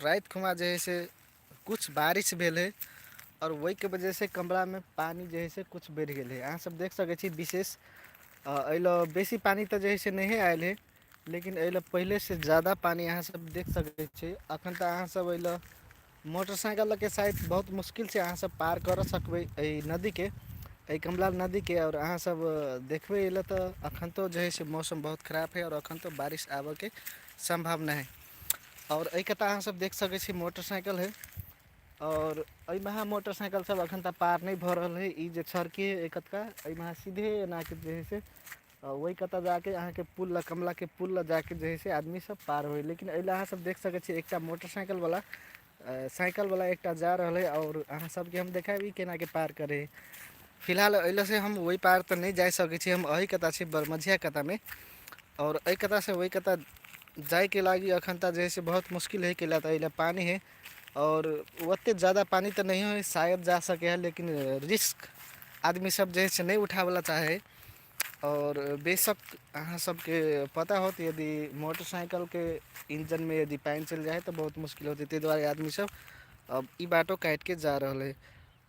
राति खुमा जे हइ से कुछ बारिश भेल हइ आओर ओहिके वजहसँ कमलामे पानि जे हइ से कुछ बढ़ि गेल हइ। अहाँसभ देख सकै छी विशेष एहि लए बेसी पानि तऽ जे हइ से नहिए आयल हइ, लेकिन एहि लए पहिलेसँ ज्यादा पानि अहाँसभ देख सकै छी। अखन तऽ अहाँसभ एहि लए मोटरसाइकिल लऽके शायद बहुत मुश्किलसँ अहाँसभ पार करऽ सकबै एहि नदीके, एहि कमला नदीके। आओर अहाँसभ देखबै एहि लए तऽ अखन तो जे हइ से मौसम बहुत खराब हइ आओर अखन तो बारिश आबऽके सम्भावना हइ। आओर एहि कता अहाँसभ देख सकै छी मोटरसाइकिल हइ आओर एहिमे अहाँ मोटरसाइकिल सब अखन तक पार नहि भऽ रहल हइ। ई जे सड़की हइ एहि कतका एहिमे अहाँ सीधे एनाके जे हइ से ओहि कतऽ जाके अहाँके पुल लग कमलाके पुल लग जाके जे हइ से आदमी सब पार होइ। लेकिन एहि लए अहाँ सब देख सकै छियै एकटा मोटरसाइकिलवला साइकिलवला एकटा जा रहल हइ आओर अहाँ सबके हम देखायब ई केनाके पार करै हइ। फिलहाल एहि से हम ओहि पार तऽ नहि जा सकै छी, हम एहि कता छी बरमझिया कतामे आओर एहि कतासँ ओहि कता जाइके लागि अखन तऽ जे हइ से बहुत मुश्किल हइ, कैला तऽ एहि लए पानि हइ आओर ओतेक जादा पानि तऽ नहिए हइ, शायद जा सकै हइ, लेकिन रिस्क आदमी सब जे हइ से नहि उठाबै लए चाहै हइ। आओर बेशक अहाँ सबके पता होत यदि मोटरसाइकिलके इंजनमे यदि पानि चलि जाइ हइ तऽ बहुत मुश्किल होतै, ताहि दुआरे आदमी सब अब ई बाटो काटिके जा रहल हइ।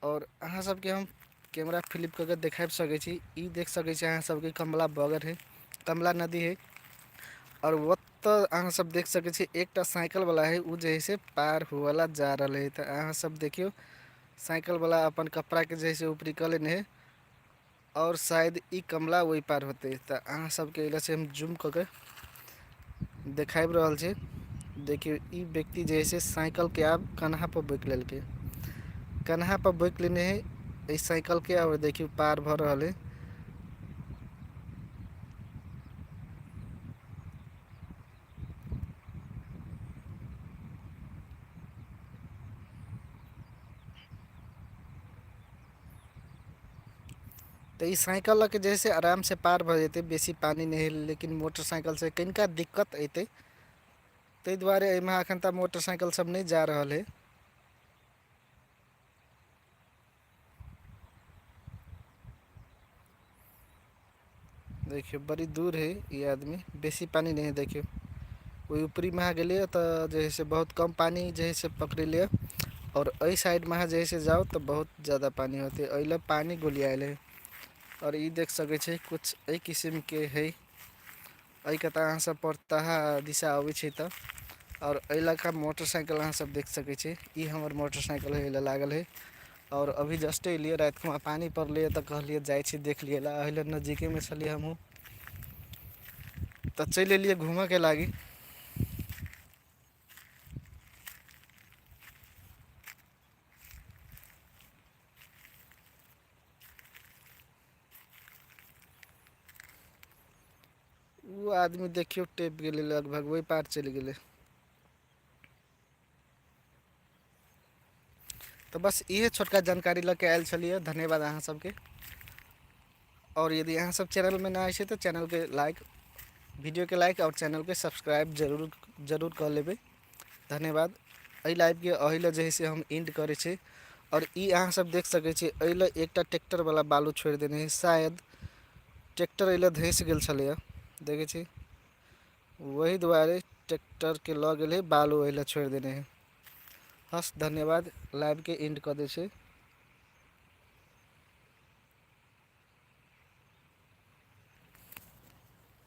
आओर अहाँ सबके हम कैमरा फ्लिप कऽ के देखाबि सकै छी, ई देख सकै छी अहाँ सबके कमला बगर हइ, कमला नदी हइ आओर ओतऽ अहाँ सब देख सकै छी एकटा साइकिलवला हइ ओ जे हइ से पार हुअला जा रहल हइ। तऽ अहाँ सब देखियौ साइकिलवला अपन कपड़ाके जे हइ से ऊपरी कऽ लेने हइ आओर शायद ई कमला ओहि पार होतै। तऽ अहाँ सबके एहि से हम जूम कऽ के देखाबि रहल छी। देखियौ ई व्यक्ति जे हइ से साइकिलके आब कन्हा पर बोकि लेलकै, कन्हा पर बोकि लेने हइ एहि साइकिलके आओर देखियौ पार भऽ रहल हइ। तऽ ई साइकिल लऽ के जे हइ से आरामसँ पार भऽ जेतै, बेसी पानि नहि हइ, लेकिन मोटरसाइकिलसँ कनिका दिक्कत अयतै, ताहि दुआरे एहिमे एखन तऽ मोटरसाइकिल सब नहि जा रहल हइ। देखियौ बड़ी दूर है ई आदमी, बेसी पानि नहि है। देखियौ ओहि ऊपरीमे अहाँ गेलियै तऽ जे हइ से बहुत कम पानि जे हइ से पकड़ेलियै आओर एहि साइडमे अहाँ जे हइ से जाउ तऽ बहुत जादा पानि होतै, एहि लए पानि गोलियायल हइ। आओर ई देख सकै छी कुछ एहि किसिमके हइ, एहि कता अहाँ सब परताहा दिशा अबै छै तऽ। आओर एहि लऽ मोटरसाइकिल अहाँ सब देख सकै छी, ई हमर मोटरसाइकिल है, एहि लए लागल है। आओर अभी जस्टे एलियै राति मे पानि पड़लै तऽ कहलियै जाइ छी देख लियै ला, एहि लए नजदीकेमे छलियै हमहूँ तऽ चलि एलियै घूमऽके लागि। ओ आदमी देखियौ टपि गेलै, लगभग ओहि पार चलि गेलै। तऽ बस इहे छोटका जानकारी लऽ के आयल छलियै। धन्यवाद अहाँ सबके। आओर यदि अहाँ सब चैनलमे नया छी तऽ चैनलके लाइक, वीडियोके लाइक आओर चैनलके सब्सक्राइब जरूर जरूर कऽ लेबै। धन्यवाद। एहि लाइवके एहि लए जे हइ से हम एंड करै छी। आओर ई अहाँ सब देख सकै छी एहि लए एकटा ट्रैक्टरवला बालू छोड़ि देने हइ, शायद ट्रैक्टर एहि लए धँसि गेल छलैए, देखै छी वही दुआरे ट्रैक्टरके लऽ गेलै बालू एहि लए छोड़ि देने हइ। हस धन्यवाद, लाइवके एंड कऽ दै छी।